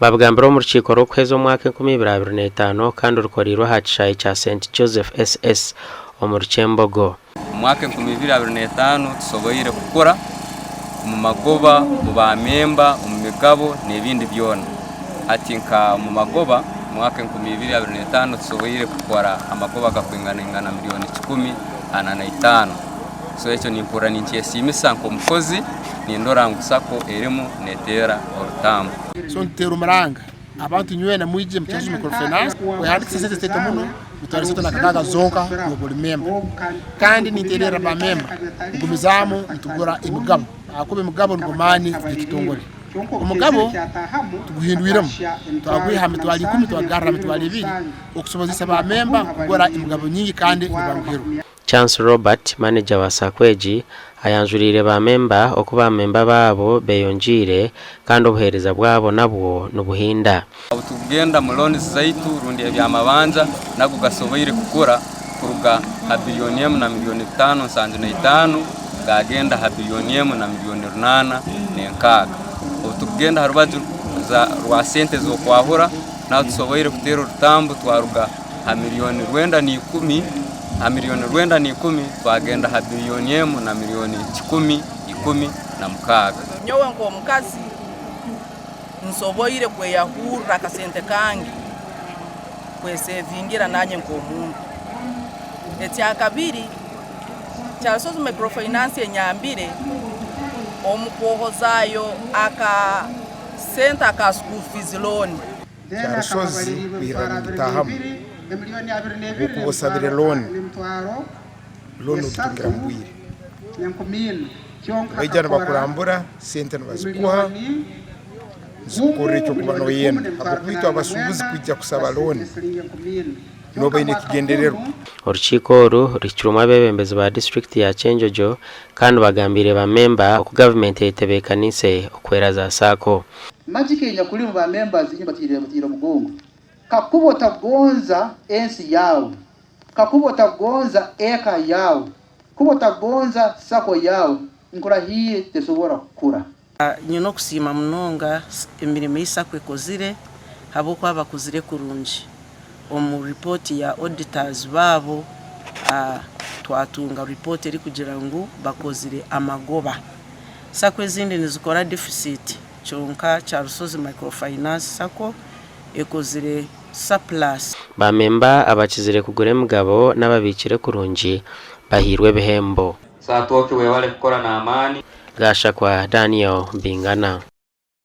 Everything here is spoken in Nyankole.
Babigambire omu rukiiko rw'okuheza omwaka 2025 kandi rukoreirwe aha kishaayi kya Saint Joseph SS omuri Kyembogo. Omu mwaka 2025 tusoboire kukura omu magoba, omu ba memba, omu migabo n'ebindi byona. Hati nka omu magoba, omu mwaka 2025 tusoboire kukora amagoba agakwinganaingana milioni 145. So ekyo nimpurira ninkyesiimisa nk'omukozi nindora ngu sacco erimu neteera orutambu. So nituteera omuranga abantu nywena mwije omu Kyarusozi Microfinance wehandikise sente zitaito muno mitwaro esatu nakakaaga zonka noba ori memba. Kandi ninteererra ba memba kugumizaamu nitugura emigabo ahakuba emigabo nigo maani g'ekitongore. Omugabo tuguhindwiremu twagwiha aha mitwaro ikumi twagugarra aha mitwaro ebiri okusobozesa ba memba kugura emigabo nyingi kandi nibanguhirwa. Chance Robert, manegya wa sacco egi, ayanjuriire ba memba oku ba memba baabo beyongyeire kandi obuheereza bwabo nabwo nibuhinda. Obu tukugenda mu loans zaitu rundi eby'amabanja nago gasoboire kukura kuruga ha biliyoni emu na miliyoni bitaano nsanju na itaano gagenda ha biliyoni emu na miliyoni runaana n'enkaaga. Obu tukugenda ha rubaju rwa sente z'okwahura naho tusoboire kuteera orutambu twaruga ha miliyoni rwenda na ikumi ha miliyoni 910 twagenda ha biliyoni emu na miliyoni 116. Nyowe nk'omukazi nsoboire kweyahurra akasente kange kwesevingira nanye nk'omuntu. Ekyakabiri, Kyarusozi Microfinance enyambire omu kwohozaayo aka sente aka school fees loan. Kyarusozi kwihira ningitaahamu obu okuba osabire looni, looni ogitungira mu bwire. Nibaija nibakurambura, sente nibazikuha, nizikukorera eki orikuba nooyenda ahabw'okuba itwe abashuubuzi kwija kusaba looni nooba oine ekigyendererwa. Orukiiko oru ruhikirwemu abeebembezi ba disiturikiti ya Kyenjojo kandi bagambiire ba memba oku gavumenti eyetebeekaniise okuhwera za SACCO. Magic enyakuli omu ba members inywe batiire omugongo. Kakuba otagonza ensi yaawe, kakuba otagonza eka yaawe, kuba otagonza sacco yaawe, nkurahiire tesobora kukura. Nyine okusiima munonga emirimo ei sacco ekozire ahabw'okuba bakozire kurungi. Omu ripooti ya auditors baabo twatunga ripooti erikugira ngu bakozire amagoba. Sacco ezindi nizikora deficit kyonka Kyarusozi Microfinance Sacco ekozire surplus. Ba memba abakizire kugura emigabo n'ababiikire kurungi bahairwe ebihembo. Saatooki webale kukora n'amaani. Gashakwa Daniel Bingana.